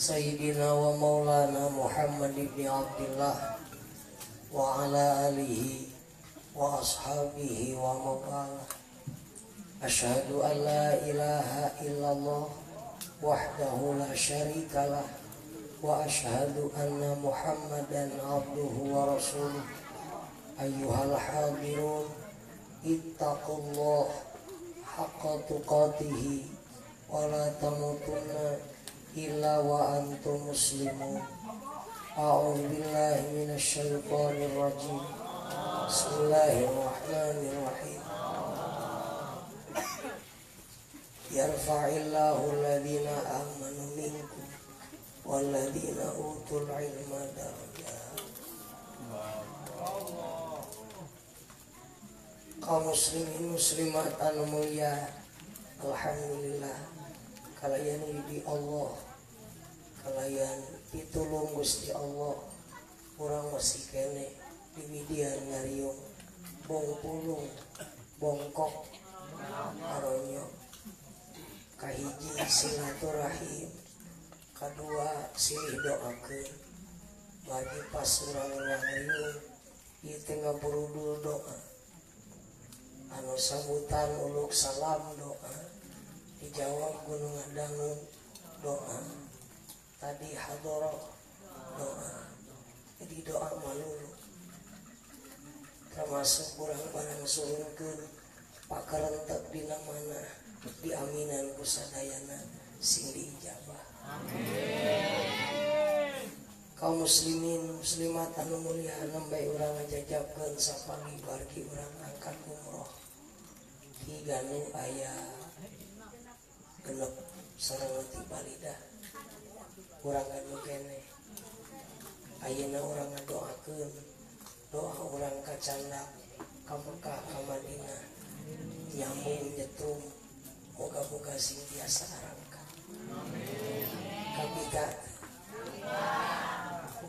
Sayyidina wa maulana Muhammad ibn Abdullah wa ala alihi wa ashabihi wa mawala. Asyhadu an la ilaha illallah wahdahu la syarikalah wa asyhadu anna Muhammadan abduhu wa rasuluh. Ayyuhal hadirun, ittaqullah haqqa tuqatihi wa la tamutunna illa wa antum muslimun. A'udzu billahi minasy syaithanir rajim. Bismillahirrahmanirrahim. Yarfa'illahu alladhina amanu minkum walladhina utul ilma darajat. Kaum muslimin muslimat anu mulia, alhamdulillah kalayan widi Allah, kalayan pitulung Gusti Allah, urang masih kene diwidian ngariung bongpulung bongkok aronyo. Kahiji silaturahim, kadua silih doakeun. Bagi pas urang ngariung ieu teh ngaburudul doa, anu sambutan uluk salam doa, dijawab gunung ngadangu doa, tadi hadoroh doa. Jadi doa malulu termasuk urang barang suhunkeun pakarentek dina mana diaminan ku sadayana sing diijabah. Amin. Kaum muslimin muslimat anu mulia, nembe urang ngajajabkeun sapali wargi urang angkat umroh higanu aya genep sareng ti balida. Urang gaduh keneh ayeuna urang ngadoakeun doa urang ka candak ka Mekah ka Madinah nyambung nyetrum, moga-moga sing biasa arangkat. Amin. Kabita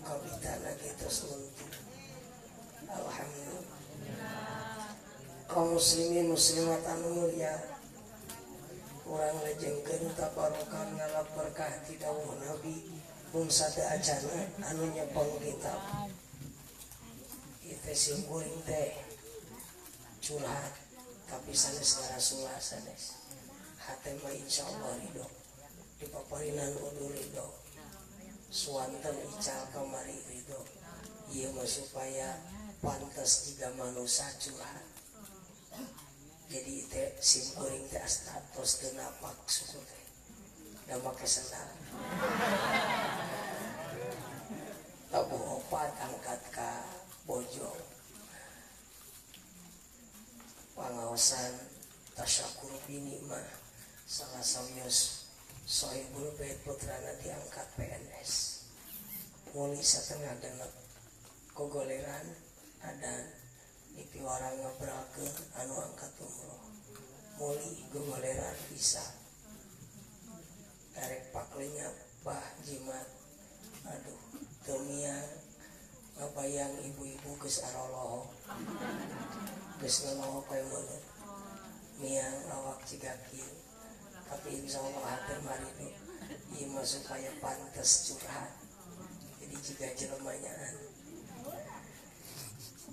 kabita lagi terus untuk alhamdulillah. Kaum muslimin muslimat anu mulia, urang lejengkeun tabarukan ngalap berkah ti dawuh Nabi mung sadaya acana anu nyepeng kitab. Ieu teh sim kuring teh curhat tapi sanes ngarasullah sanes. Hate mah insyaallah ridho, dipaparinan udur ridho, suanten ical kamari ridho. Ieu mah supaya pantas jiga manusia curhat. Jadi teh sim kuring teh asta tos teu napak suku teh da make sendal tabuh opat angkat ka Bojong. Pangaosan tasyakur binikmah salah sawios sohibul bait putrana diangkat PNS muli satengah genep kogoleran adan dipiwarang ngebralkeun anu angkat umroh muli gogoleran bisa erek paklinya bah jimat. Aduh teu miang ngabayang ibu-ibu geus arolohok geus ngelohok we meuleut miang awak jiga kieu. Tapi insyaallah hate marido ieu mah supaya pantes curhat. Jadi jiga jelema nyaan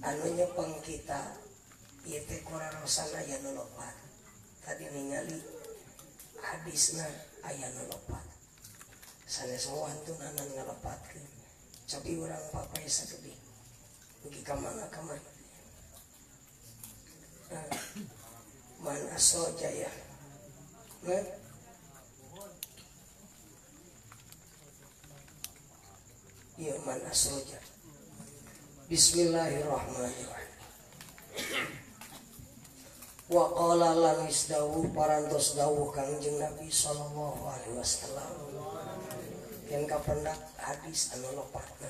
anu nyepeng kita ieu teh kurarosan aya nu lopat. Tadi ningali hadisna aya nu lopat, sanes wantunanan ngalepatkeun. Cobi urang papai sakedik dugi ka mana kamari. Nah, man asoja ya. Nah, iya man asoja. Bismillahirrahmanirrahim. Wa qala lan wis dawuh parantos dawuh Kangjeng Nabi sallallahu alaihi wasallam. Yen kapendak hadis anu lopatna.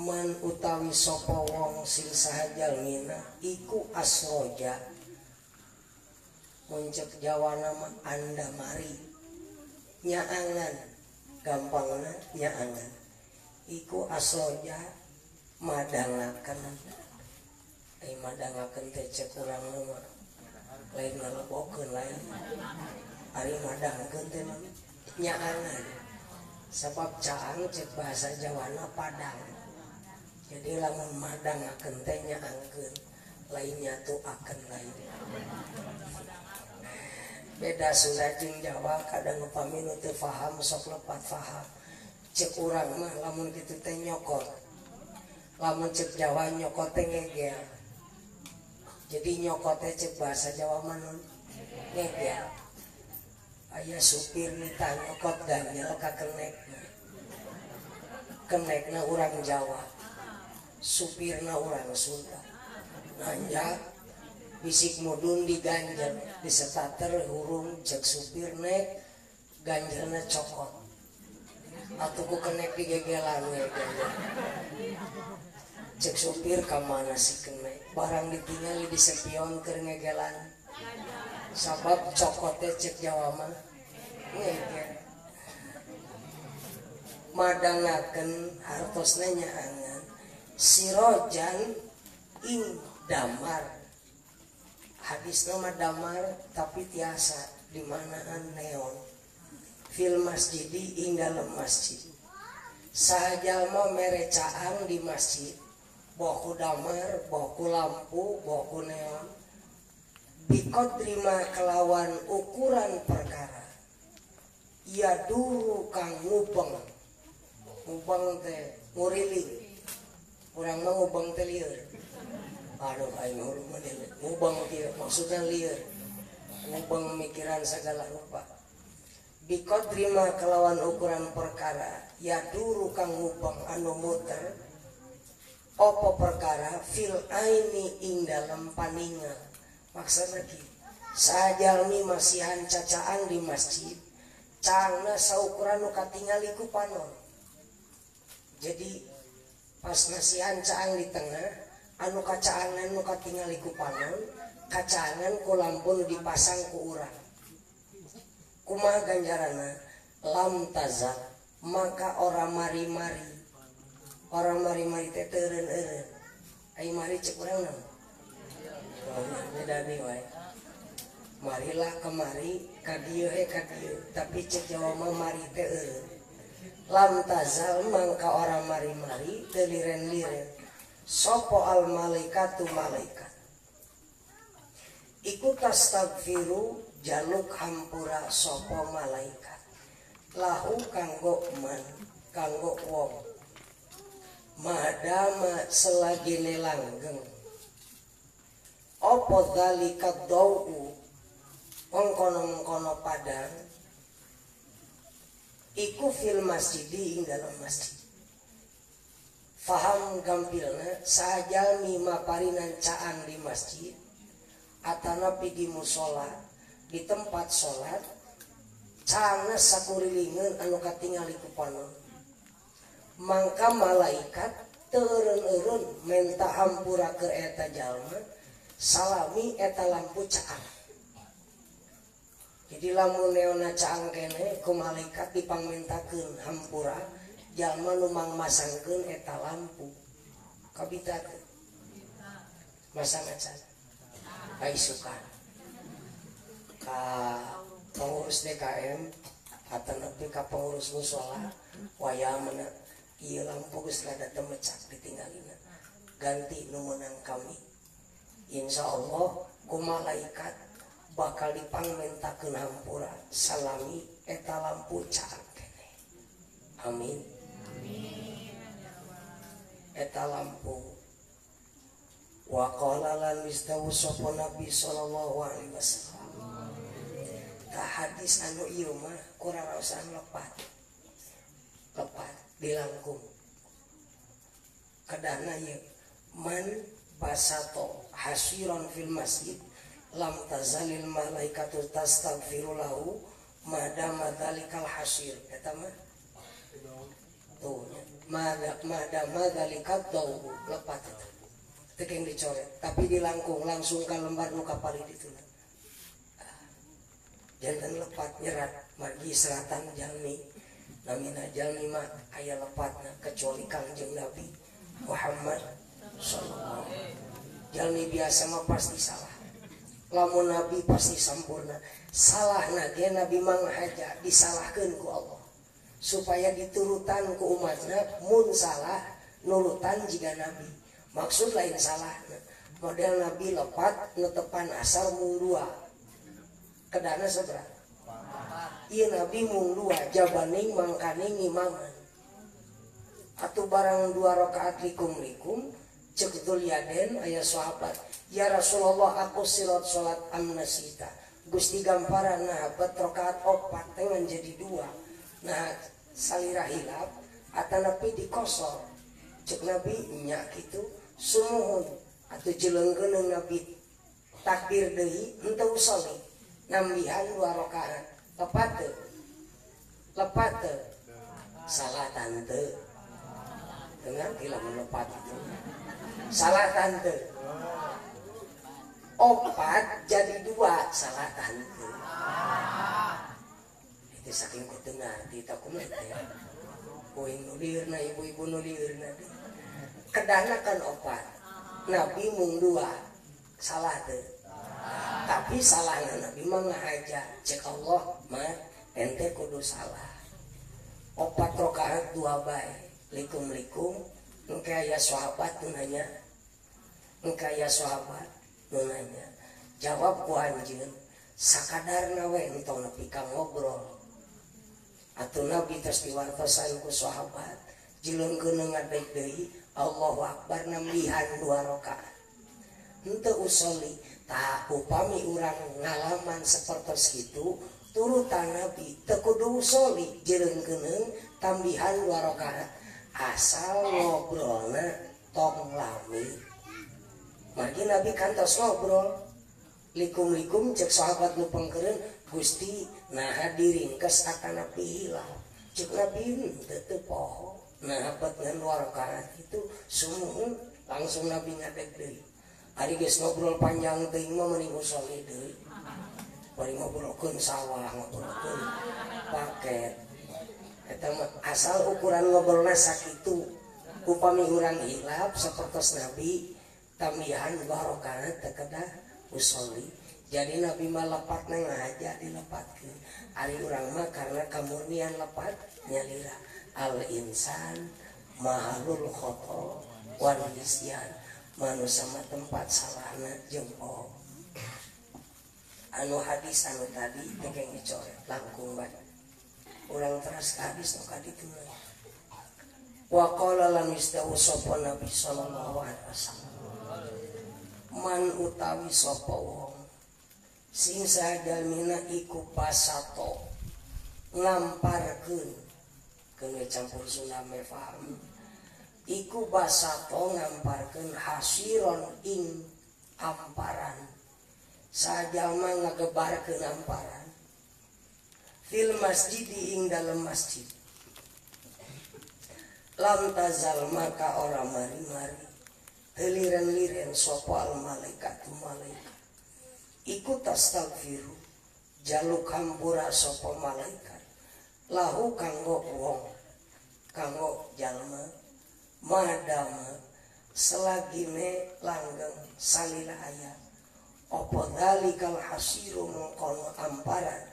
Man utawi sapa wong sing sahajal mina iku asroja. Mun cek Jawa nama anda mari nyaangan, gampangna nyaangan. Iku asroja madangakeun. Ai madangakeun teh cek urang mah lain ngalebokeun lain. Ari madangkeun teh nyaangan. Sabab caang cek bahasa Jawana padang. Jadi lamun madang akeun teh nyaangkeun, lain nyatu akeun lain. Beda Sunda jeung Jawa kadang upami nu teu faham sok lepat faham. Cek urang mah lamun kitu teh nyokot. Lamun cek Jawa nyokot teh ngegel. Jadi nyokot teh cek bahasa Jawa mah ngegel. Aya supir nitah nyokot ganjel ka kenekna. Kenekna urang Jawa, supirna urang Sunda. Nanjak bisik mudun diganjel, disetater hurung cek supir nek ganjelna cokot. Atuh ku kenek digegelan we ganjel. Cek supir ka mana si kenek? Barang ditingali di sepion keur ngegelan. Sabab cokote cek Jawa mah ngegel. Madangakeun hartosna nyaangan sirojan ing damar. Hadisna mah damar tapi tiasa dimanaan neon. Fil masjidi ing dalem masjid. Saha jalma mere caang di masjid, boh ku damar, boh ku lampu, boh ku neon. Biqadrima kelawan ukuran perkara ya duru kang ngubeng. Ngubeng teh nguriling. Urang mah ngubeng teh lieur. Aduh aing mah ngubeng kieu maksudna lieur. Ngubeng mikiran segala rupa. Biqadrima kelawan ukuran perkara ya duru kang ngubeng anu muter opo perkara fil aini ing dalem paningal. Maksudna kieu, sajalmi masihan cacaan di masjid, caangna saukuran nu katingali ku panon. Jadi pas masihan caang di tengah, anu kacaangan nu katingali ku panon, kacaangan ku lampu nu dipasang ku urang. Kumaha ganjarana? Lam tazal, maka ora mari-mari. Ora mari-mari teh teu eureun-eureun. Ai mari cek urang naon? Beda nih wae. Marilah kemari ka dieu he ka dieu, tapi cek Jawa mah mari teh eureun. Lam tazal mangka ora mari-mari teu liren-liren. Sopo al malaikatu malaikat. Iku tastagfiru jaluk hampura sopo malaikat. Lahu kanggo man, kanggo wong. Madama selagine langgeng. Opo dzalika dau mengkono-mengkono padang iku fil masjidi ing dalam masjid. Faham gampilna sajalmi maparinan caang di masjid atanapi di musola di tempat salat caangna sakurilingeun anu katingali ku panon. Mangka malaikat teu eureun-eureun menta hampura keur eta jalma salami eta lampu caang. Jadi lamun neona caang kene ku malaikat dipangmentakeun hampura jalma nu mangmasangkeun eta lampu. Kabita teu? Masang acan. Kaisukan. Ka pengurus DKM atanapi ka pengurus musola waya mana ieu lampu geus rada teu mecak ditinggalina. Ganti nu meunang kami. Insya Allah ku malaikat bakal dipangmentakeun hampura salami eta lampu caang keneh. Amin. Amin. Eta lampu. Wa qala lan wistawu sapa Nabi sallallahu alaihi wasallam. Ka hadis anu ieu mah kurang raosan lepat. Lepat dilangkung. Kedana ieu man basato hasiron fil masjid lam tazalil malaikatu tastaghfiru lahu madama dzalikal hasir. Eta mah tuh nya madama dzalikad dau lepat eta teu keng dicoret tapi dilangkung langsung ka lembar nu kapali dituna. Janten lepat nyerat margi seratan jalmi namina jalmi mah aya lepatna kecuali Kangjeng Nabi Muhammad sallallahu alaihi wasallam. Jalmi biasa mah pasti salah. Lamun Nabi pasti sampurna. Salahna ge Nabi manghaja disalahkeun ku Allah. Supaya diturutan ku umatna mun salah nurutan jiga Nabi. Maksud lain salah. Model Nabi lepat netepan asar mung dua. Kedana sabra. Ieu Nabi mung dua jabaning mangkaning imaman. Atuh barang dua rakaat likum-likum cek Dzulyaden aya sahabat, ya Rasulullah aku sirat salat amnasita. Gusti gamparan nah bet rakaat opat teh jadi dua. Nah salira hilap atanapi dikosor. Cek Nabi nya kitu sumuhun atuh jeleungkeun Nabi takbir deui henteu usoli nambihan dua rakaat. Lepat teu? Lepat teu? Salah tante. Ngerti lamun lepat itu. Salah tante. Opat jadi dua, salah tante. Itu saking ku teu ngarti tak kumaha teh. Kuing nu liurna ibu-ibu nu liurna. Kedana kan opat. Nabi mung dua. Salah teu? Tapi salahna Nabi mah ngahaja. Cek Allah mah ente kudu salah. Opat rakaat dua bae. Likum-likum engke aya sahabat nu nanya. Engke aya sahabat nu nanya. Jawab ku anjeun sakadarna we entong nepi ka ngobrol. Atuh Nabi tos diwartosan ku sahabat jileungkeun ngadeg deui Allahu Akbar nambihan dua rakaat. Henteu usoli tah upami urang ngalaman sapertos kitu turutan Nabi teu kudu usoli jileungkeun tambihan dua rakaat. Asal ngobrolna tong lami. Margi Nabi kantos ngobrol likum-likum cek sahabat nu pengkeureun Gusti naha diringkes atanapi hilap. Cek Nabi teu poho. Nah bet ngan dua rakaat itu sumuhun langsung Nabi ngadeg deui. Ari geus ngobrol panjang teuing mah mending usoli deui. Bari ngobrolkeun sawah, ngobrolkeun paket. Eta mah asal ukuran ngobrolna sakitu. Upami urang hilap sapertos Nabi tambihan dua rakaat teu kedah usoli. Jadi Nabi mah lepatna ngahaja dilepatkeun. Ari urang mah karena kamurnian lepat nyalira. Al insan mahalul khoto wan nisyan. Manusia mah tempat salahna jeung poho. Anu hadis anu tadi teh dicoret langkung bae. Urang teras ka hadis nu kaditu. Wa qala lan istawu sapa Nabi sallallahu alaihi wasallam. Man utawi sapa wong sing sajalmina iku pasato ngamparkeun keun campur Sunda me paham. Iku basato ngamparkeun hasiron ing amparan. Sajalma ngagebarkeun amparan fil masjid ing dalem masjid. Lam tazal maka ora mari-mari teliren-liren sapa al malaikat malaikat. Iku tastagfiru jaluk hampura sapa malaikat lahu kanggo wong kanggo jalma madama selagine langgeng salila aya apa dalikal hasiru mengkono amparan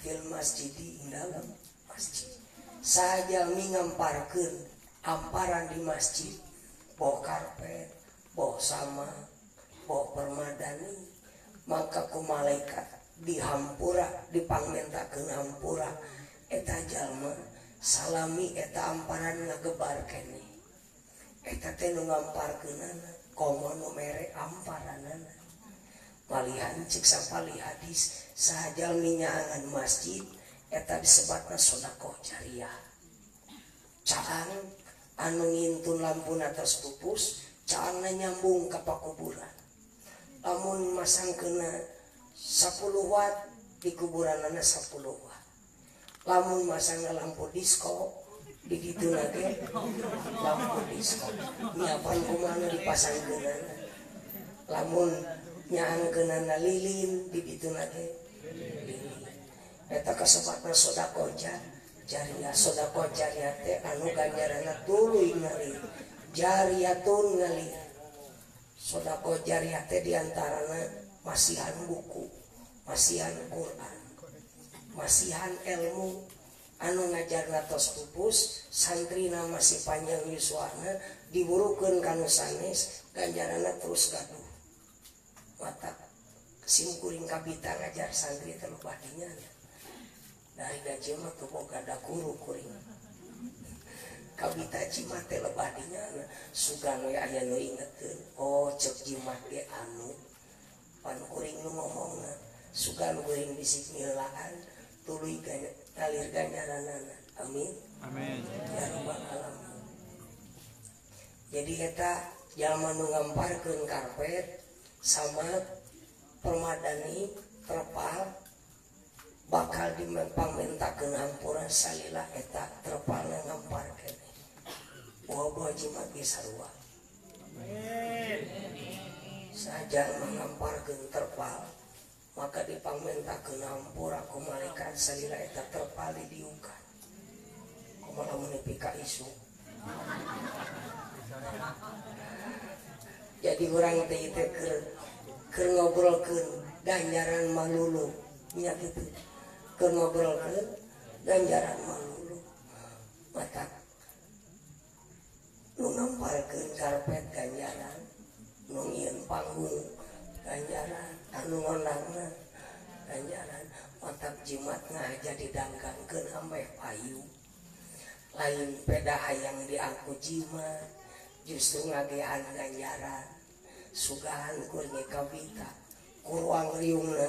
fil masjidi ing dalam masjid. Sajalmi ngamparkeun amparan di masjid boh karpet boh sama boh permadani maka ku malaikat dihampura dipangmentakeun hampura eta jalma salami eta amparan ngagebar keneh eta teh nu ngamparkeunana komo nu mere amparanana. Malihan cek sapali hadis sajalmi nyaangan masjid eta disebatna sedekah jariah. Caang anu ngintun lampuna tos pupus caangna nyambung ka pakuburan. Lamun masangkeunna 10 watt di kuburanana 10 watt. Lamun masangna lampu disko di ditu ge lampu disko. Nyiapan kumaha dipasangkeunana. Lamun nyaangkeunana lilin di ditu ge lilin. Eta kasebatna sedekah jariah. Sedekah jariah teh anu ganjaranna tuluy ngalir. Jariatun ngalir. Sedekah jariah teh diantarana masihan buku, masihan Quran, masihan ilmu Anu ngajarna tos pupus, santrina masih panjang yuswana, diburukeun ka nu sanes, ganjaranna terus gaduh. Mata sim kuring kabita ngajar santri teh loba dinya. Dari gaji mah teu boga da guru kuring. Kabita jimat teh lebah dinya sugan we aya nu ingeteun. Oh ceuk jimat ge anu pan kuring nu ngomongna sugan kuring bisik ngeulaan tuluy ngalir ganjaranana. Amin. Amin. Ya rabbal alamin. Jadi eta jalma nu ngamparkeun karpet sama permadani terpal bakal dimempangmentakeun hampura salila eta terpalna ngamparkeun. Buah-buah jimat ge sarua. Saja mengamparkeun terpal maka dipangmentakeun hampura ku malaikat salila eta terpal didiukan. Kumaha lamun nepi ka isuk. Jadi urang teh teh keur ngobrolkeun ganjaran malulu nya kitu. Keur ngobrolkeun ganjaran malulu. Mata nu ngamparkeun karpet ganjaran, nu nyieun panggung ganjaran, anu ngondangna ganjaran, matak jimat ngahaja didanggangkeun ameh payu. Lain peda hayang diangku jimat, justru ngagehan ganjaran. Sugahan kuring kabita, kuruang riungna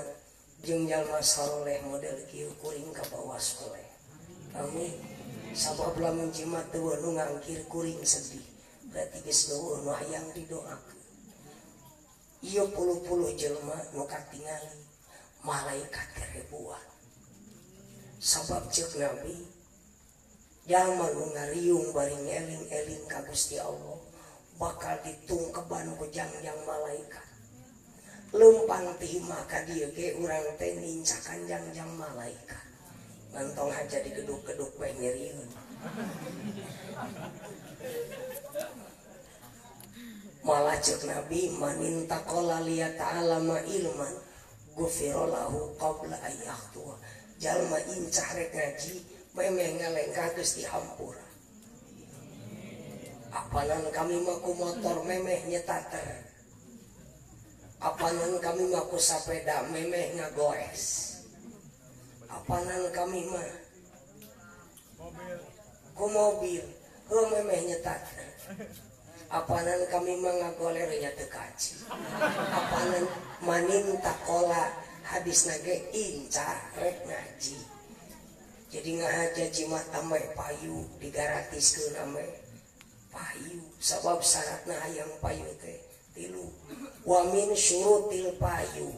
jeung jalma saleh model kieu kuring kabawa soleh. Amin. Sabab lamun jimat teu nu ngangkir kuring sedih, berarti geus eueuh nu hayang didoakeun. Ieu puluh-puluh jelema nu katingali malaikat ribuan. Sabab ceuk Nabi, jalma nu ngariung bari ngeling-eling ka Gusti Allah bakal ditungkeban ku jangjang malaikat. Leumpang ti imah ka dieu ge urang teh nincakan jangjang malaikat. Ngantong aja digeduk-geduk bae nyerieun. Malah ceuk Nabi manin taqala liya ta'alama ilman ghufira lahu qabla ayyahtua. Jalma incah rek ngaji memeh ngalengkah geus dihampura. Apanan kami mah ku motor memeh nyetater. Apanan kami mah ku sapeda memeh ngagoes. Apanan kami mah ku mobil heuh memeh nyetater. Apanan kami mah ngagoler nya teu kaci. Apanan manin takola hadisna ge incah rek ngaji. Jadi ngahaja jimat ameh payu digaratiskeun ameh payu. Sabab syaratna hayang payu teh tilu. Wa min syurutil payu.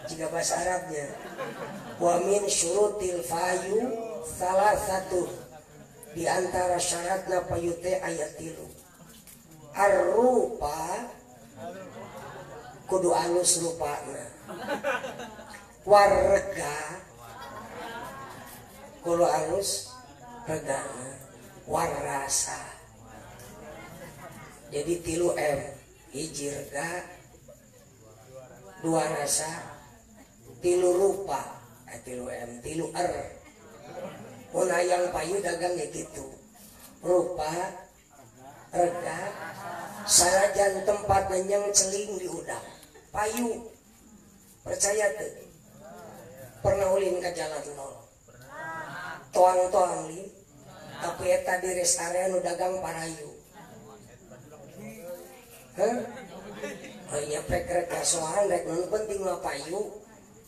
Jika bahasa Arabnya wa min syurutil fayu salah satu di antara syaratna payu teh aya tilu. Arrupa kudu alus rupana. Warga kudu alus regana. Warasa. Jadi tilu M, hiji rega, dua rasa, tilu rupa, tilu M, tilu R. Mun hayang payu dagang ya gitu. Rupa, rega, sanajan tempat nenyang celing diudang. Payu. Percaya tuh. Pernah ulin ke jalan nol. Toang-toang lin. Tapi eta di rest area nu dagang parayu. Hah? Oh nya prek rek gasohan rek nu penting mah payu.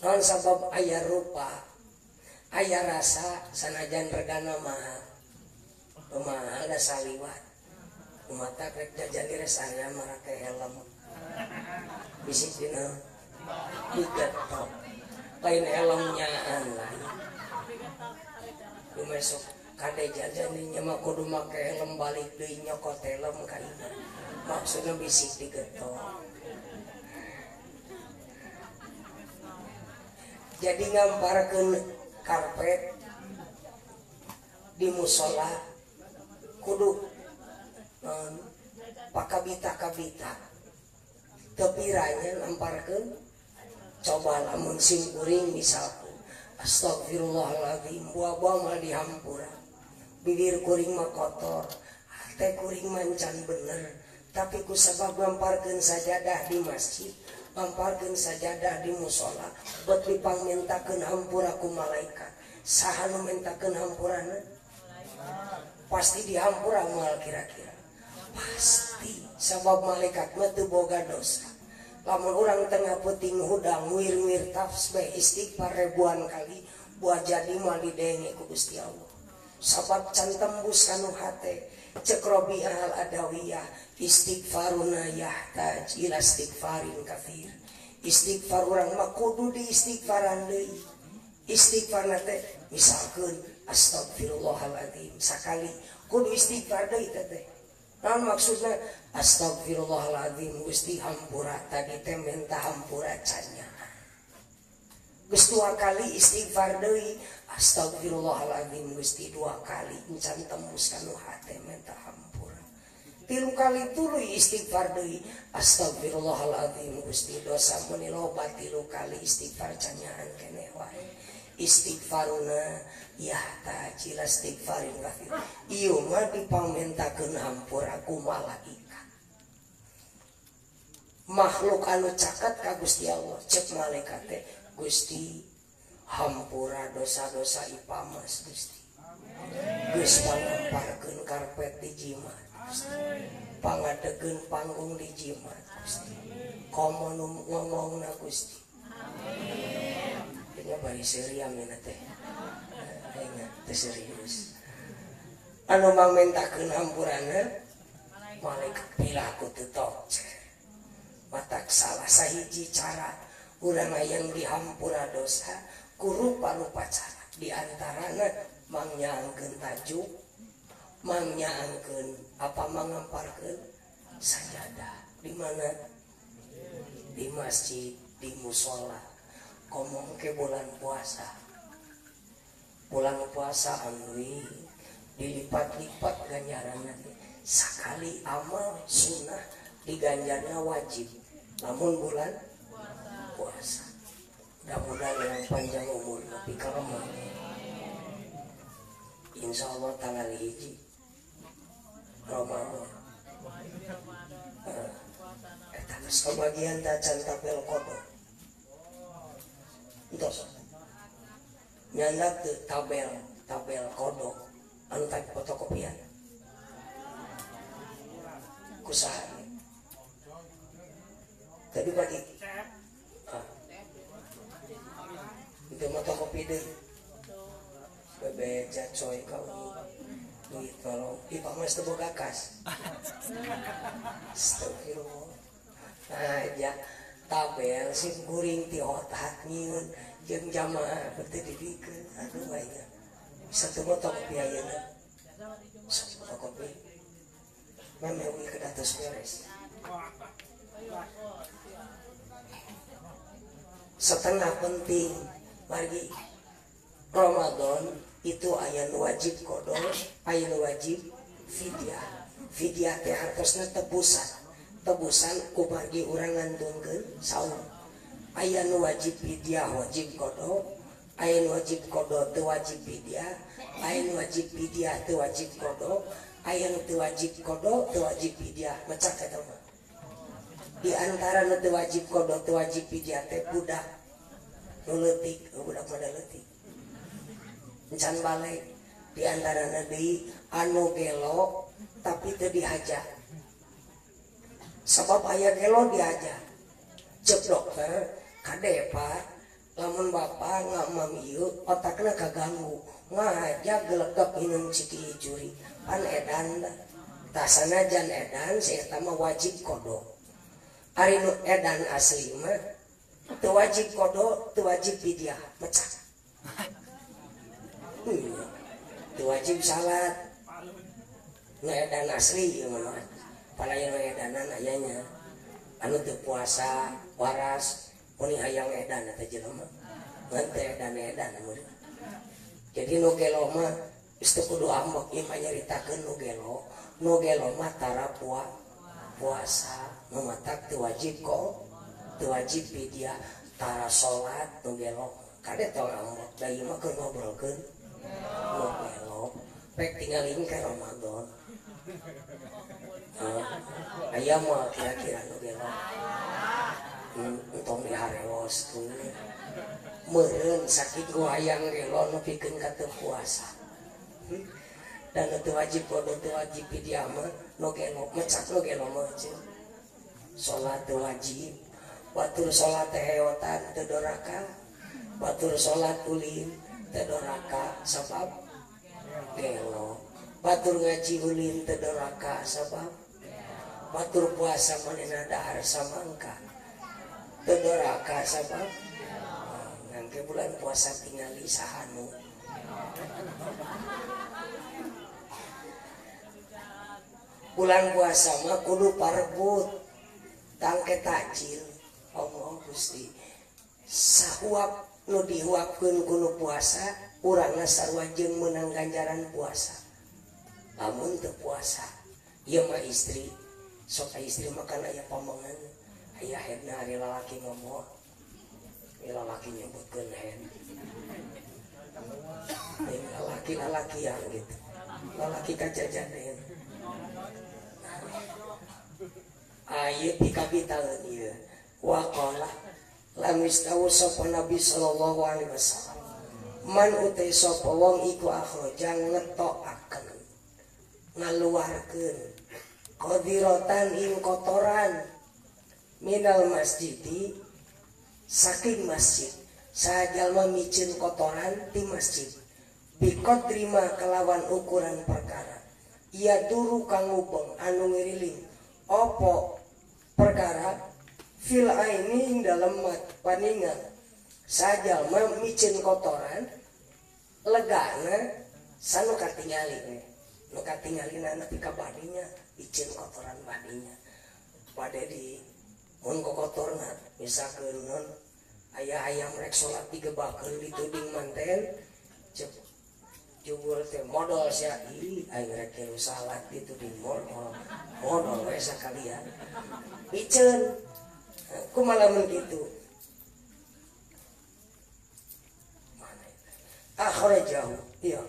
Naon sabab aya rupa, aya rasa sanajan regana mahal. Mahal da saliwat. Kumatak rek jajan di rest area marake helm. Bisik dina digetok. Lain helmnyaan lain. Lu mesok kade jajan nya mah kudu make helm balik deui nyokot helm ka imah. Maksudna bisik digetok. Jadi ngamparkeun karpet di musola kudu pakabita-kabita. Teu piranya ngamparkeun coba lamun sim kuring misalku Astagfirullahaladzim buah-buah mah dihampura. Bibir kuring mah kotor, hate kuring mancan bener. Tapi ku sabab ngamparkeun sajadah di masjid, ngamparkeun sajadah di musola, bet dipangmintakeun hampura ku malaikat. Saha nu mintakeun hampurana? Pasti dihampura moal kira-kira. Pasti sabab malaikat mah teu boga dosa. Lamun urang tengah peuting hudang nguir-nguir tasbih istighfar ribuan kali buah jadi moal didenge ku Gusti Allah. Sabab can tembus kanu hate. Cek Robi'ah al-Adawiyah istighfaruna yahtaj ila istighfarin katsir. Istighfar urang mah kudu di istighfaran deui. Istighfarna teh misalkeun astagfirullahaladzim sakali kudu istighfar deui teh. Naon maksudna astagfirullahaladzim Gusti hampura tadi teh minta hampura can nya. Geus dua kali istighfar deui astagfirullahaladzim Gusti dua kali encan tembus kanu hate minta hampura. Tilu kali tuluy istighfar deui astagfirullahaladzim Gusti dosa meuni loba tilu kali istighfar canyaan keneh wae. Istighfaruna yahtaj ila istighfarin katsir. Ieu mah dipamentakeun hampura ku malaikat. Makhluk anu caket ka Gusti Allah cek malaikat teh Gusti hampura dosa-dosa Ipamas Gusti. Geus pangamparkeun karpet di jimat Gusti. Pangadegeun panggung di jimat Gusti. Komo nu ngomongna Gusti. Amin. Nya bari seriam nya teh. Aing teh serius. Anu mangmentakeun hampurana malaikat pilaku teu tokcer. Matak salah sahiji cara urang hayang dihampura dosa ku rupa-rupa cara. Di antarana mangnyangkeun tajuk, mangnyangkeun apa mangamparkeun sajadah. Di mana? Di masjid, di musola. Ngomong ke bulan puasa. Bulan puasa andui dilipat-lipat ganjaranna teh. Sakali amal sunnah diganjarna wajib. Namun bulan puasa. Mudah-mudahan yang panjang umur lebih karomah. Insya Allah tanggal 1 Ramadan. Eta geus kabagian tacan tabel kodo. Entos. Nyandak teu tabel kodo anu tadi fotokopian. Kusaha. Tadi pagi. Itu fotokopi deui. Bebeja coy kau duit tolong. Ih pamas teu boga kas. Astagfirullah. Nah, ja tabel sim guring ti otak nyieun jeung jamaah teu didikeun. Aduh aing. Bisa teu fotokopi ayeuna. Sok fotokopi. Meme we ke atas beres. Setengah penting margi Ramadan itu aya nu wajib qada, aya nu wajib fidyah. Fidyah teh hartosna tebusan. Tebusan ku margi urang ngantungkeun saum. Aya nu wajib fidyah wajib qada, aya nu wajib qada teu wajib fidyah, aya nu wajib fidyah teu wajib qada, aya nu teu wajib qada teu wajib fidyah. Mecak eta mah. Di antara nu teu wajib qada teu wajib fidyah teh budak nu leutik, budak mah leutik. Encan balik di antara deui anu gelo tapi teu dihaja. Sebab aya gelo dihaja. Cek dokter kade Pak, lamun bapak ngamam ieu otakna kaganggu, ngahaja gelegep minum ciki juri. Pan edan tah sanajan edan si eta mah wajib qada. Ari nu edan asli mah teu wajib qada, teu wajib fidyah, mecak. Teu wajib salat. Nu edan asli ieu mah. Palayan edanan ayanya. Anu teu puasa, waras, muni hayang edan eta jelema. Ngan teu edan-edan mun. Jadi nu gelo mah geus teu kudu ambek ieu mah nyaritakeun nu gelo. Nu gelo mah tara puasa, nu matak teu wajib kok, teu wajib fidyah, tara salat nu gelo. Kade tong ngambek da ieu mah keur ngobrolkeun nu gelo. Pek tingalin ke Ramadan. Aya mah kira-kira nu gelo. Entong diharewoskeun. Meureun sakit hayang gelo nepikeun ka teu puasa. Dan teu wajib bodoh teu wajib dia mah nu gelo mecak nu gelo mah cenah. Salat teu wajib, batur salat teh heotan teu doraka, batur salat ulin teu doraka sabab gelo, batur ngaji ulin teu doraka sabab batur puasa manehna dahar samangka teu doraka sabab nangke bulan puasa tingali sahanu. Bulan puasa mah kudu parebut tangke takjil. Allah Gusti sahuap nu dihuapkeun kudu puasa urangna sarua jeung meunang ganjaran puasa. Lamun teu puasa ieu mah istri sok istri mah kan aya pamongan aya hedna ari lalaki ngomong lalaki nyebutkeun head lalaki-lalaki yang gitu lalaki kajajanen ayeuna pikabitaeun ieu waqala lam istawu sapa Nabi sallallahu alaihi wasallam man utai sapa wong iku akhraja ngetokaken ngaluarkeun qadiratan ing kotoran minal masjidi saking masjid sajalma miceun kotoran di masjid biqadrima kelawan ukuran perkara ia turu kang ngubeng anu ngiriling opo perkara fil aini ing dalem paningal sajalma miceun kotoran legana sanu katingali we nu katingalina nepi ka badinya miceun kotoran badinya bade di mun kokotorna misalkeun non aya hayam rek salat digebakeun dituding manten cep jubur teh modal sia ih aing rek tilu salat dituding modal modal we sakalian miceun kumaha lamun kitu mana akhrajahu iya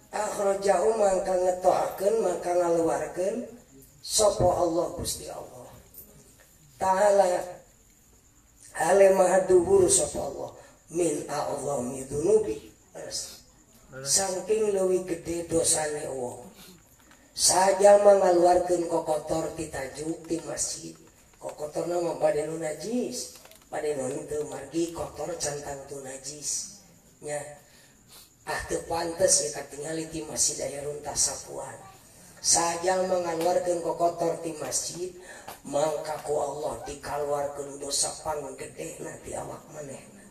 akhrajahu mangka ngetohakeun mangka ngaluarkeun sapa Allah Gusti Allah Ta'ala ale maha dhuwur sapa Allah min a'zami dzunubi saking leuwih gede dosane wong sajalma ngaluarkeun kokotor ti tajuk ti masjid kokotorna mah bade nu najis bade nu teu margi kotor cantang tu najis nya ah teu pantes ya katingali ti masjid aya runtah sapuan sajalma ngaluarkeun kokotor ti masjid mangka ku Allah dikaluarkeun dosa panggedena ti awak manehna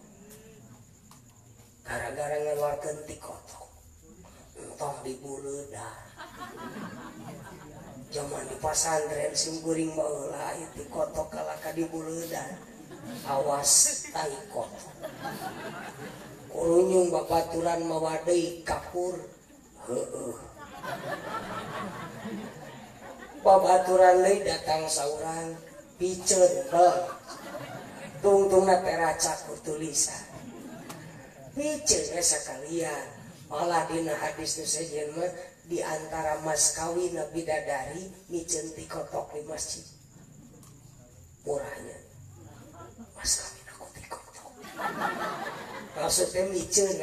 gara-gara ngaluarkeun ti kotok entong dibuleudah jaman di pasantren sim kuring baheula aya ti kotok kalaka dibuleudah awas tai kotok kurunyung babaturan mawa deui kapur heueuh babaturan deui datang saurang piceun bel tungtungna teracak ku tulisan piceun we sakalian malah dina hadis nu sejen mah di antara mas kawin bidadari miceun ti kotok di masjid murahnya mas kawin aku ti kotok maksudnya miceun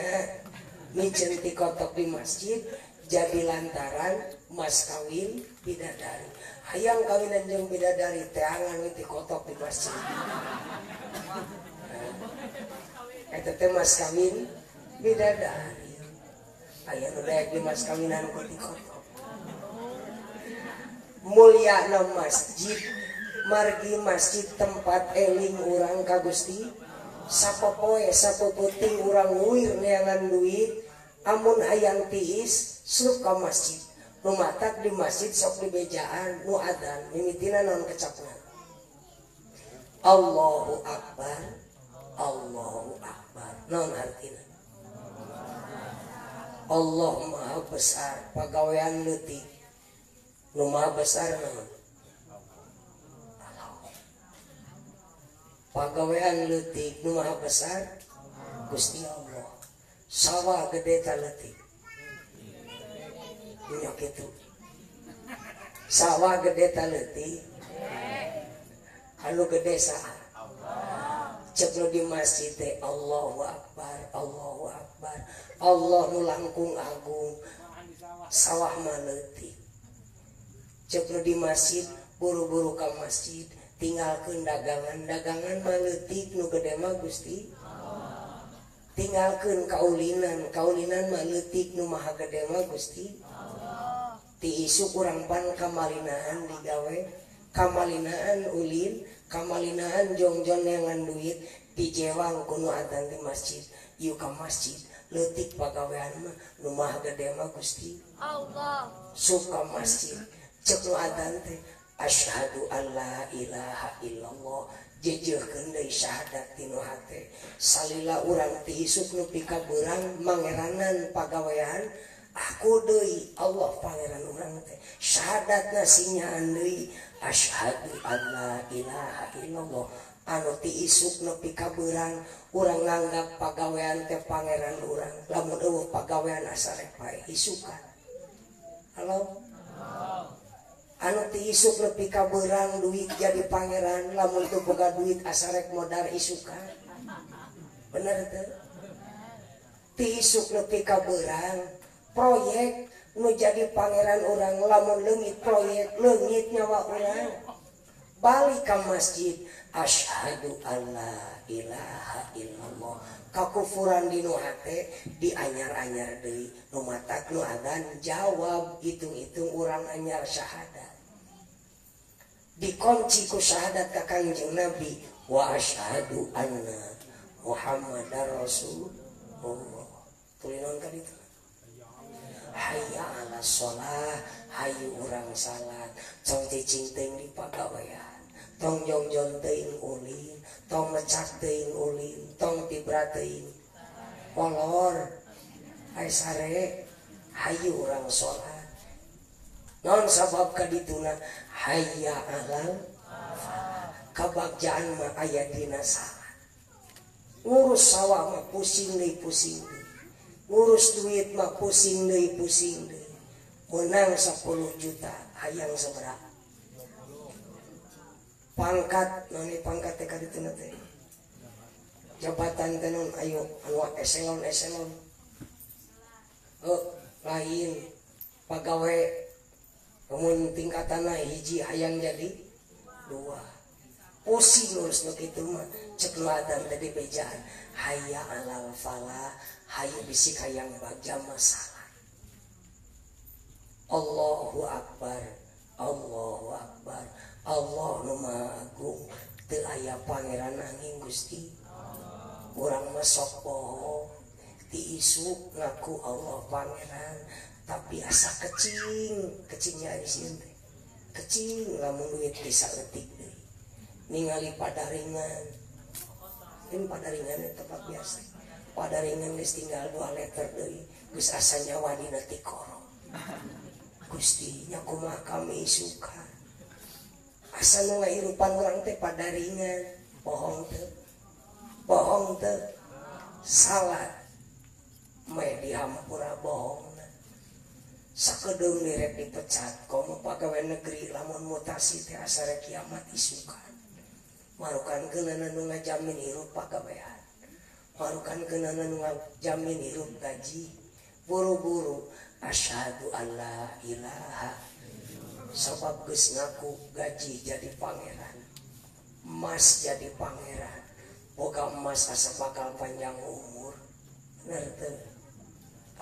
miceun ti kotok di masjid jadi lantaran mas kawin bidadari hayang kawinan jeung bidadari teangan we ti kotok di masjid eta teh mas kawin bidadari aya nu daek di mas kawinan ku ti kotok mulyana masjid margi masjid tempat eling urang ka Gusti sapopoe sapoputing urang nguir neangan duit amun hayang tiis slup ka masjid nu matak di masjid sok dibejaan nu adzan mimitina naon kecapna Allahu Akbar Allahu Akbar naon artina Allah Maha Besar pagawean leutik nu Maha Besar naon Allah pagawean leutik nu Maha Besar Gusti Allah. Sawah gede ta leutik? Nya kitu. Sawah gede ta leutik? Anu gede saha? Allah. Cek nu di masjid teh Allahu Akbar, Allahu Akbar. Allah nu langkung agung. Sawah mah leutik. Cek nu di masjid buru-buru ka masjid, tinggalkeun dagangan, dagangan mah leutik nu gede mah Gusti. Tinggalkeun kaulinan, kaulinan mah leutik nu maha gede mah Gusti. Ti isuk urang pan kamalinaan digawe, kamalinaan ulin, kamalinaan jongjon neangan duit, dijewang ku nu adzan di masjid, yuk ka masjid, leutik pagawean mah nu maha gede mah Gusti. Allah. Suka masjid, cek nu adzan teh asyhadu alla ilaha illallah, jejeuhkeun deui syahadat tinu hate. Salila urang ti isuk nepi ka beurang mangeranan pagawean, aku deui Allah pangeran urang teh. Syahadatna sinyaan deui asyhadu alla ilaha illallah. Anu ti isuk nepi ka beurang urang nganggap pagawean teh pangeran urang. Lamun eueuh pagawean asa rek paeh isukan. Halo? Anu ti isuk nepi ka beurang duit jadi pangeran, lamun teu boga duit asa rek modar isukan. Bener teu? Ti isuk nepi ka beurang proyek nu jadi pangeran urang, lamun leungit proyek leungit nyawa urang. Balik ka masjid asyhadu alla ilaha illallah. Kakufuran dinu hate dianyar-anyar deui, nu matak nu adzan jawab hitung-hitung urang anyar syahadat. Dikunci ku syahadat ka Kangjeng Nabi wa asyhadu anna Muhammadar Rasulullah. Tuluy naon ka ditu? Hayya 'ala shalah, hayu urang salat, tong cicing teuing di pagawean, tong jongjon teuing ulin, tong mecak teuing ulin, tong tibra teuing kolor, ay sare, hayu urang salat. Non sabab ka dituna hayya 'alal falah, kabagjaan mah aya dina salat. Ngurus sawah mah pusing deui pusing deui. Ngurus duit mah pusing deui pusing deui. Menang 10 juta hayang sabaraha? Pangkat naon pangkat teh ka dituna teh? Jabatan teh naon ayo anu eselon eselon. Lain pagawe mun tingkatanna hiji hayang jadi dua. Pusing ngurus nu kitu mah cek nu adzan teh dibejaan hayya 'alal falah, hayu bisik hayang bagja masalah. Allahu Akbar, Allahu Akbar, Allah nu maha agung, teu aya pangeran angin Gusti. Urang mah sok bohong, ti isuk ngaku Allah pangeran, tapi asa kecing, kecingnya ari sieun teh. Kecing lamun duit bisa leutik deui. Ningali padaringan. Ini padaringan tempat biasa. Padaringan geus tinggal 2 liter deui, geus asa nyawa dina tikoro. Gusti nya kumaha kami isukan. Asa nu ngahirupan urang teh padaringan, bohong teu. Bohong teu. Salat meh dihampura bohongna. Sakedeung direk dipecat komo pagawe negeri lamun mutasi teh asa rek kiamat isukan. Marukan keunana nu ngajamin hirup pagawean. Marukan keunana nu ngajamin hirup gaji. Buru-buru asyhadu alla ilaha. Sabab geus ngaku gaji jadi pangeran, emas jadi pangeran. Boga emas asa bakal panjang umur. Bener teu?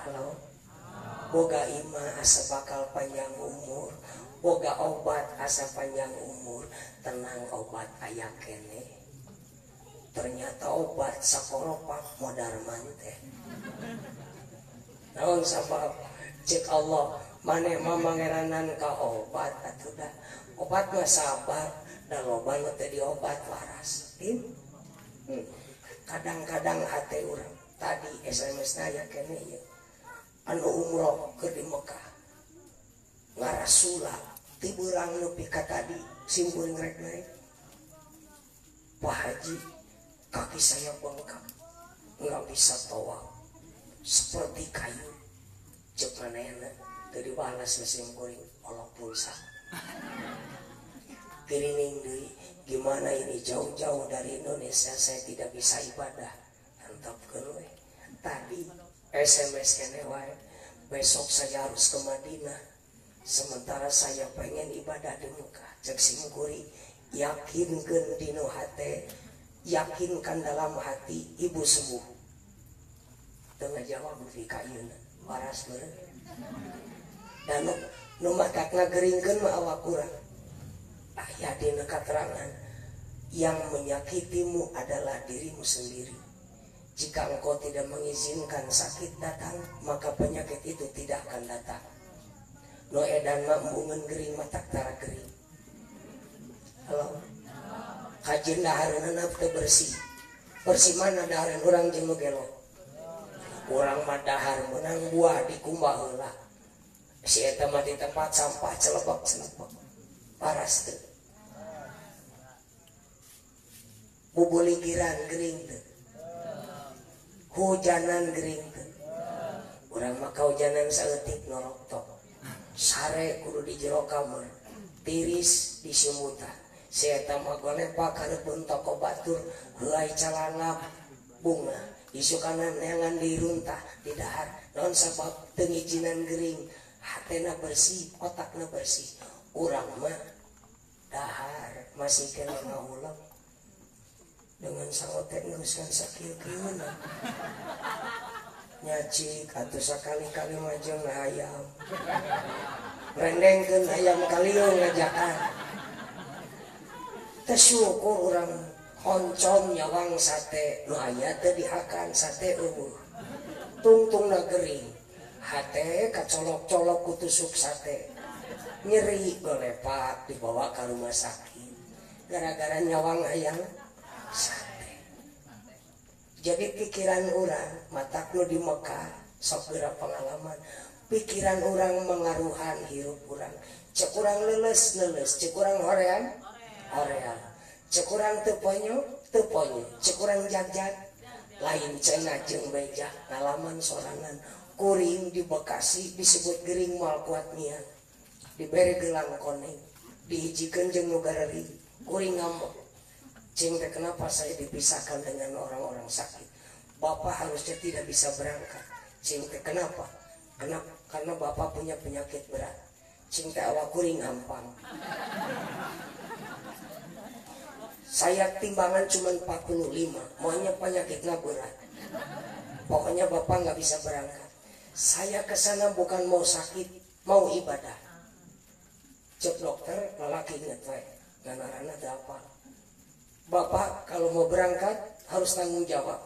Halo? Boga imah asa bakal panjang umur. Boga obat asa panjang umur. Tenang obat aya kene. Ternyata obat sakoropak modar manteh. Naon sabab cek Allah maneh mah mangeranan ka obat atuh da. Obat mah sabar da loba nu teh diobat waras. Kadang-kadang hate urang tadi SMS na aya kene ieu. Anu umroh keur di Mekah. Ngarasula ti beurang nepi ka tadi simpuring rek naik. Pak Haji, kaki saya bengkak. Nggak bisa tawaf. Seperti kayu. Cek manehna teu dibalas sim kuring olok pulsa. Gerining deui, gimana ini jauh-jauh dari Indonesia saya tidak bisa ibadah. Antapkeun we. Tadi SMS keneh wae. Besok saya harus ke Madinah. Sementara saya pengen ibadah di Mekah. Cek sim kuring, yakinkeun dinu hate, yakinkan dalam hati ibu sembuh. Teu ngajawab di ka ieuna, waras meureun. Dan nu matak ngageringkeun mah awak urang. Aya dina katerangan, yang menyakitimu adalah dirimu sendiri. Jika engkau tidak mengizinkan sakit datang, maka penyakit itu tidak akan datang. Nu edan mah embungeun gering matak tara gering. Halo. Kajeun dahareunana teu bersih. Bersih mana dahareun urang jeung nu gelo. Urang mah dahar meunang buah dikumbah heula. Si eta mah di tempat sampah celebek-celebek. Paras teu. Bubuligiran gering teu. Hujanan gering teu. Urang mah kahujanan saeutik noroktok. Sare kudu di jero kamar. Tiris disumutan. Si eta mah golepak hareupeun toko batur heuay calangap bunga. Isukanan neangan diruntah di dahar. Naon sabab teu ngijinan gering. Hatena bersih, otakna bersih. Urang mah dahar masih kena ngahuleng. Dengan sangotek nguruskan sakieu-kieuna. Nyacik atuh sakali-kali mah jeung hayam. Rendengkeun hayam kaliung ngajakan. Teu syukur urang oncom nyawang sate nu aya teu dihakan sate eueuh. Tungtungna gering. Hate kacolok-colok ku tusuk sate. Nyeri golepak dibawa ke rumah sakit. Gara-gara nyawang hayam sate. Jadi pikiran orang matak nu di Mekah sok geura pengalaman. Pikiran orang mengaruhan hirup urang. Cek urang leuleus-leuleus, cek urang hoream hoream. Cek urang teu ponyo, teu ponyo. Cek urang jagjag lain cenah jeung beja ngalaman sorangan. Kuring di Bekasi disebut gering moal kuat niat. Dibere gelang koneng, dihijikeun jeung nu gareri. Kuring ngambek. Cing teh kenapa saya dipisahkan dengan orang-orang sakit? Bapak harusnya tidak bisa berangkat. Cing teh kenapa? Kenapa? Karena bapak punya penyakit berat. Cing teh awak kuring hampang. Saya timbangan cuma 45, maunya penyakitnya berat. Pokoknya bapak nggak bisa berangkat. Saya kesana bukan mau sakit, mau ibadah. Cek dokter, lelaki inget we, nganarana teu apa. Bapak kalau mau berangkat harus tanggung jawab.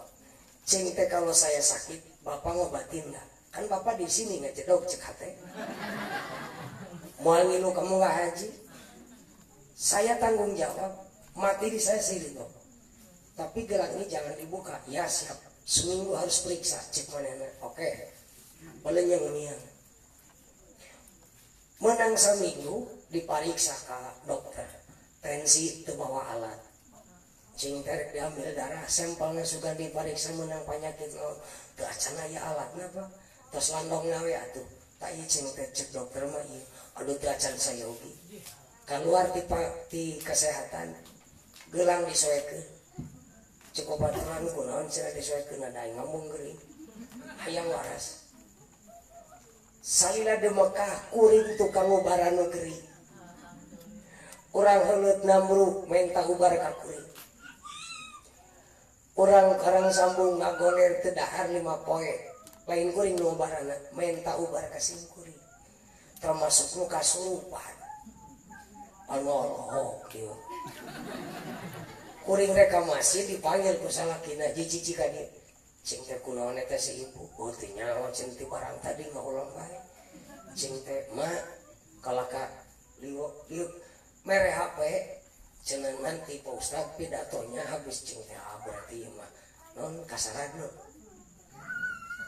Cing teh kalau saya sakit, bapak ngobatin nggak? Kan bapak di sini nggak jedok cek hate. Moal ngilu kamu nggak haji. Saya tanggung jawab, mati di saya sih dok. Tapi gelang ini jangan dibuka. Ya siap. Seminggu harus periksa cek manehna. Oke. Boleh nyeng. Menang seminggu diperiksa ke dokter. Tensi teu bawa alat. Cing teh diambil darah, sampelnya sudah diperiksa menang penyakit naon. Teu acan aya alatna Pak. Tos landongna we atuh. Tak ieu cing teh cek dokter mah ieu. Aduh teu acan sayogi. Keluar ti kesehatan gelang disoekeun. Cek obaturan kunaon cenah disoekeun da aing ngambung geuring. Hayang waras. Salila di Mekah kuring tukang ubaran negeri. Urang heuleut namruk menta ubar ka kuring. Urang karang sambung ngagoler teu dahar 5 poe. Lain kuring nu ubarana, menta ubar ka sim kuring. Termasuk nu kasurupan. Anu olohok kieu. Kuring rek ka masjid dipanggil ku salakina jiji ka dieu. Cing teh kunaon eta si ibu? Oh teu nyaho cing teh barang tadi ngahuleng bae. Cing teh ma kalaka liwok liuk mere HP cenah nanti Pak Ustad pidatonya habis cing teh ah berarti ieu mah non kasaradna.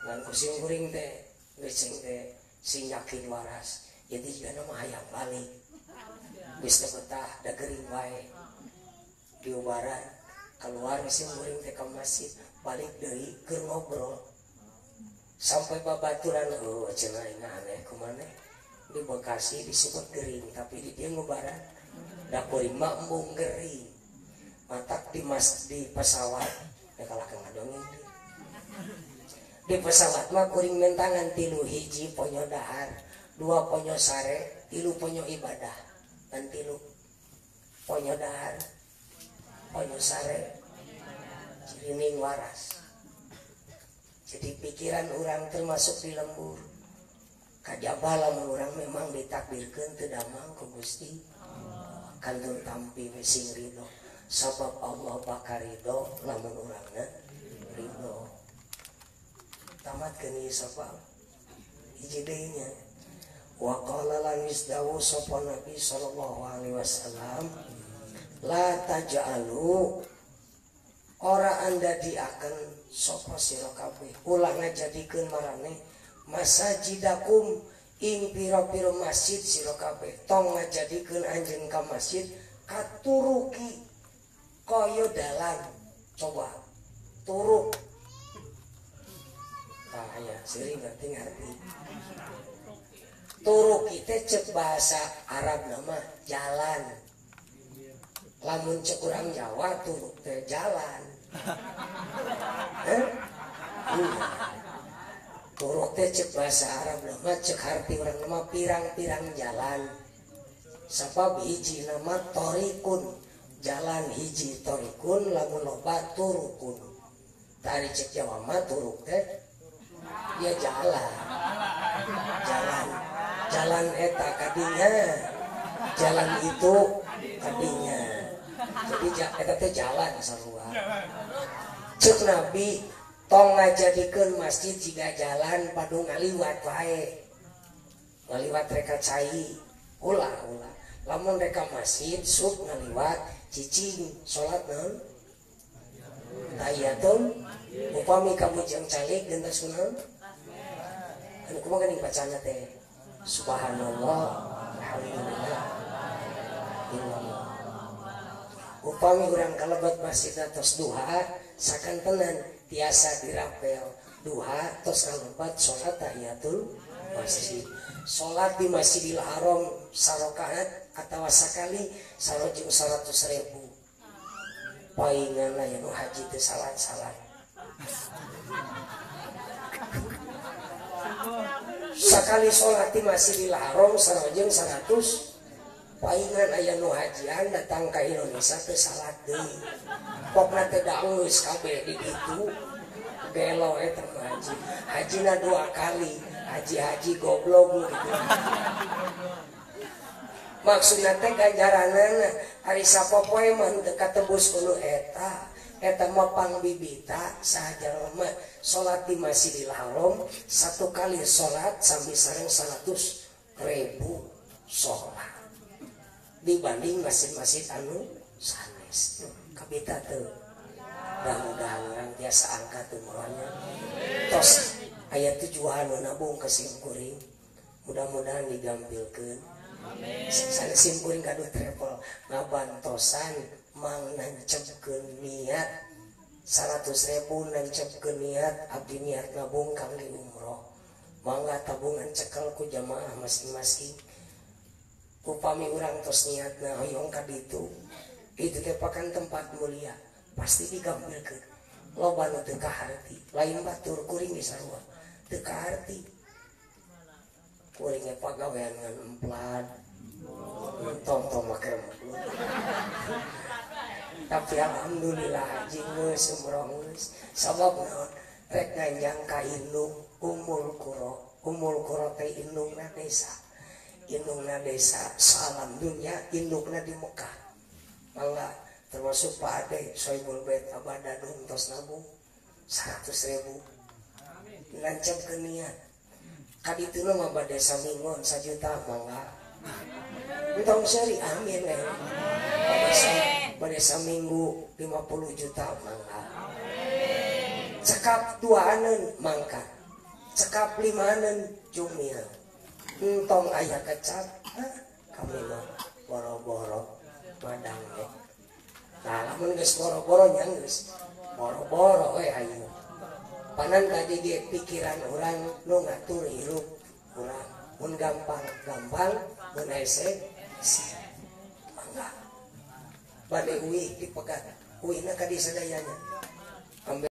Ngan ku sing kuring teh geus cing teh sing yakin waras. Jadi jigana mah hayang balik. Geus teu betah da gering wae. Diubaran keluar sing kuring teh ka masjid. Balik deui keur ngobrol. Sampai babaturan eueuh cenah aing aneh kumaha di Bekasi disebut gering tapi di dieu ngubaran. Da kuring mah embung gering. Matak di mas di pesawat ya kalah ka ngadongeng deui. Di pesawat mah kuring mentangan 3 hiji ponyo dahar, 2 ponyo sare, 3 ponyo ibadah. Kan 3 ponyo dahar, ponyo sare, cirining waras. Jadi pikiran orang termasuk di lembur. Kajaba lamun urang memang ditakdirkeun teu damang ku Gusti. Kantun tampi we sing ridho. Sabab Allah bakal ridho lamun urangna ridho. Tamatkeun ieu sabab hiji deui nya. Wa qala lan dawuh sapa Nabi sallallahu alaihi wasallam la taj'alu ora anda diaken sapa sira kabeh ulah ngajadikeun marane masajidakum ing pira-pira masjid sira kabeh tong ngajadikeun anjeun ka masjid katuruki kaya dalan. Coba turuk tah ya sering ngerti ngerti. Turuk kita cek bahasa Arab nama jalan. Lamun cek urang Jawa turuk teh jalan. Turuk teh cek bahasa Arab nama cek harti urang nama pirang-pirang jalan. Sabab hiji nama torikun, jalan hiji torikun lamun loba turukun. Tari cek Jawa mah turuk teh dia jalan. Jalan. Jalan eta kadinya, jalan itu kadinya. Jadi eta teh jalan sarua. Ceuk Nabi tong ngajadikeun masjid jiga jalan padu ngaliwat wae. Ngaliwat reka cai, ulah ulah. Lamun reka masjid sup ngaliwat cicing salat naon? Tahiyatul upami kamu jeung calik gentas kunaon? Anu kumaha geuning bacana teh? Subhanallah, alhamdulillah, illallah. Upami urang kalebet masjid tos duha sakantenan tiasa dirapel duha tos kalebet salat tahiyatul masjid. Salat di Masjidil Haram sarakaat atawa sakali sarojeng 100.000. Paingan aya nu haji teu salat-salat. Sakali salat di Masjidil Haram sarojeng 100 paingan aya nu hajian datang ka Indonesia teu salat deui. Pokna teh da geus kabeh di ditu. Gelo eta mah haji. Hajina 2 kali, haji-haji goblok gitu. Maksudna teh ganjaranana ari sapopoe mah teu katebus kudu eta. Eta mah pangbibita sahaja mah salat di Masjidil Haram 1 kali salat sampai sareng 100.000 salat dibanding masjid-masjid anu sanes. Kabita teu mudah-mudahan urang tiasa angkat umrohnya. Tos aya tujuan nabung ka simkuring, mudah-mudahan digampilkeun. Sanes simkuring gaduh travel ngabantosan mang nancepkeun niat 100.000 nancepkeun niat abdi niat nabung kangge umroh. Mangga tabungan cekel ku jamaah masing-masing. Upami urang tos niatna hoyong ka ditu, itu teh pakan tempat mulia, pasti digampilkeun. Loba nu teu kaharti, lain batur kuring ge sarua teu kaharti. Kuring ge pagawean ngan emplat. Tong-tong make emplat. Tapi alhamdulillah haji geus umroh geus. Sabab naon? Rek nganjang ka indung Umul Qura. Umul Qura teh indungna desa. Indungna desa salam dunya indungna di Mekah. Mangga termasuk Pak Ade Sohibul Bait Abadadun tos nabung 100.000. Nancep ke niat. Kadituna mah bade samingon 1 juta mangga. Entong seuri amin we. Bade saminggu 50 juta mangga. Cekap 2aneun mangka. Cekap 5aneun jumil. Entong aya kecap, kami mah boro-boro madang we. Nah, lamun geus boro-boro nya geus Boro-boro we hayu. Panan tadi ge pikiran urang nu ngatur hirup urang. Mun gampang gampang, mun hese hese. Mangga. Bade uih dipegat. Uihna ka disadayanya.